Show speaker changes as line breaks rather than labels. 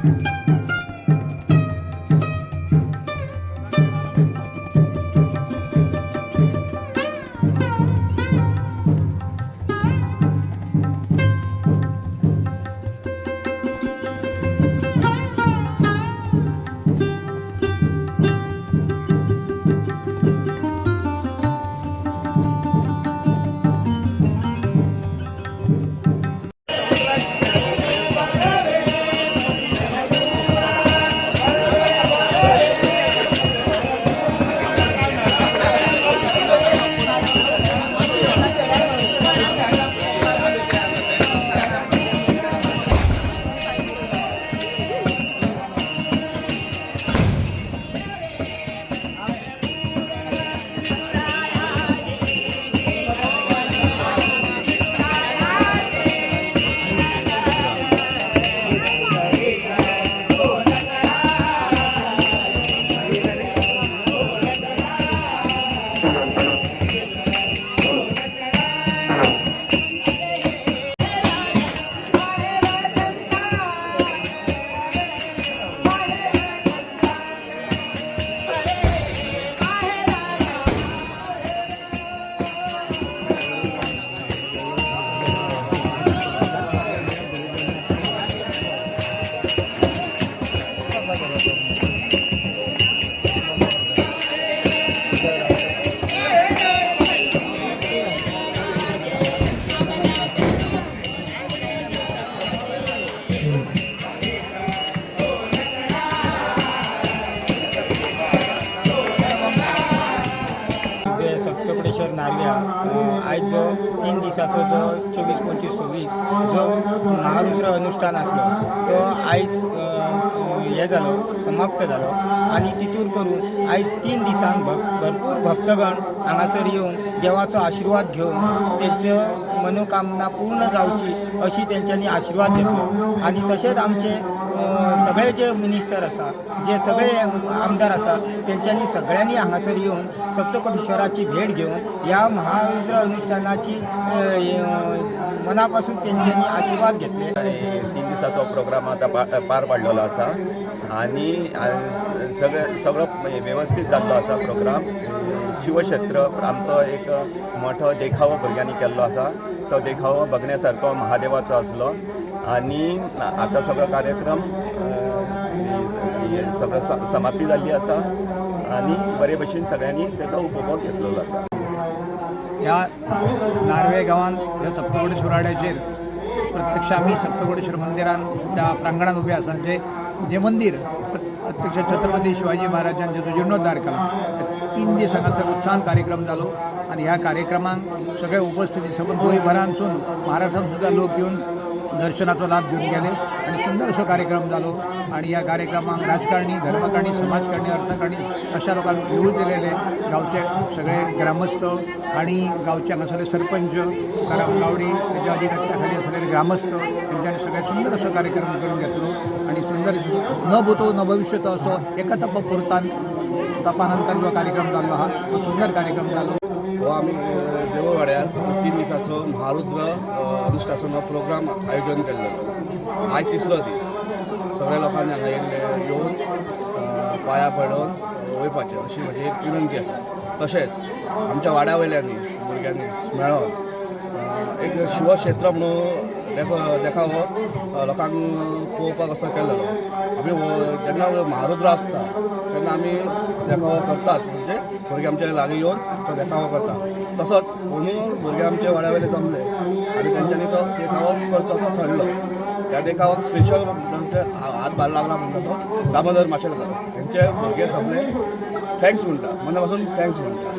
जे सप्तकोटेश्वर नार्व्या आयज जो 3 दिसाचो जो 24, 25, 26 जो महारुद्र अनुष्ठान आसलो तो आयज हे जालो, समाप्त जालो. आनी तितूर करून आयज 3 दिसांक भरपूर भक्तगण हांगासर येवन देवाचो आशिर्वाद घेवन तेंच्यो मनोकामना पूर्ण जावची अशी तेंच्यांनी आशिर्वाद घेतलो. आनी तशेंच आमचे सगळे जे मिनिस्टर आसा, जे सगळे आमदार आसा, तेंच्यांनी सगळ्यांनी हांगासर येवन सप्तकोटेश्वराची भेट घेवन ह्या महारुद्र अनुष्ठानाची मना पासून तेंच्यांनी आशिर्वाद घेतले.
3 दिसाचो प्रोग्राम आतां पार पाडलेलो आसा आनी सगळो वेवस्थीत जाल्लो आसा प्रोग्राम. शिवक्षेत्र आमचो एक मोठो देखावो भुरग्यांनी केल्लो आसा, तो देखावो बघण्या सारको महादेवाचो आसलो. आनी आतां सगळो कार्यक्रम सगळो समाप्ती जाल्ली आसा आनी बरे भशेन सगळ्यांनी तेजो उपभोग घेतलेलो आसा.
ह्या नार्वे गांवांत ह्या सप्तकोटेश्वर वाड्याचेर प्रत्यक्ष आमी सप्तकोटेश्वर मंदिरान त्या प्रांगणात उबे आसा, जे जे मंदीर प्रत्यक्ष छत्रपती शिवाजी महाराजान जेचो जिर्णोद्धार केला. 3 दीस हांगासर उत्साहान कार्यक्रम जालो आनी ह्या कार्यक्रमाक सगळे उपस्थिती सबंद गोंयभरांतसून महाराष्ट्रांत सुद्दां लोक येवन दर्शनाचो लाभ घेवन गेले आनी सुंदर असो कार्यक्रम जालो. आनी ह्या कार्यक्रमाक राजकारणी, धर्मकारणी, समाजकारणी, अर्थकारणी अशा लोकांक येवून दिलेले गांवचे सगळे ग्रामस्थ आनी गांवचे हांगासरले सरपंच तुकाराम गावडे तेच्या अधिपत्याखाली असलेले ग्रामस्थ तेंच्यांनी सगळे सुंदर असो कार्यक्रम करून घेतलो. आनी सुंदर न भूतो न भविष्यतो असो एका तप पुरतान तपानंतर जो कार्यक्रम जाल्लो आहा तो सुंदर कार्यक्रम जालो.
हो आमी देवळ वाड्यार 3 दिसाचो महारुद्र अनुष्ठानाचो प्रोग्राम आयोजन केल्लो. आयज 3रो दीस. सगळ्या लोकांनी हांगा येयल्ले येवन पांया पडून वयपाचें अशी म्हजी एक विनंती आसा. तशेंच आमच्या वाड्या वयल्यांनी भुरग्यांनी मेळोन एक शिवक्षेत्र म्हणून देखावो लोकांक पळोवपाक असो केल्लो. आमी जेन्ना महारुद्र आसता तेन्ना आमी देखावो करतात, म्हणजे भुरगे आमच्या लागीं येवन तो देखावो करता. तसोच अंदू भुरगे आमच्या वाड्या वयले जमले आनी तेंच्यांनी तो देखावो करचो असो ठरलो. ह्या देखावाक स्पेशल हातभार लागला म्हणटा तो दामोदर माशेलकर, हेंचे भुरगे सगळे thanks म्हणटा, मना पासून thanks म्हणटा.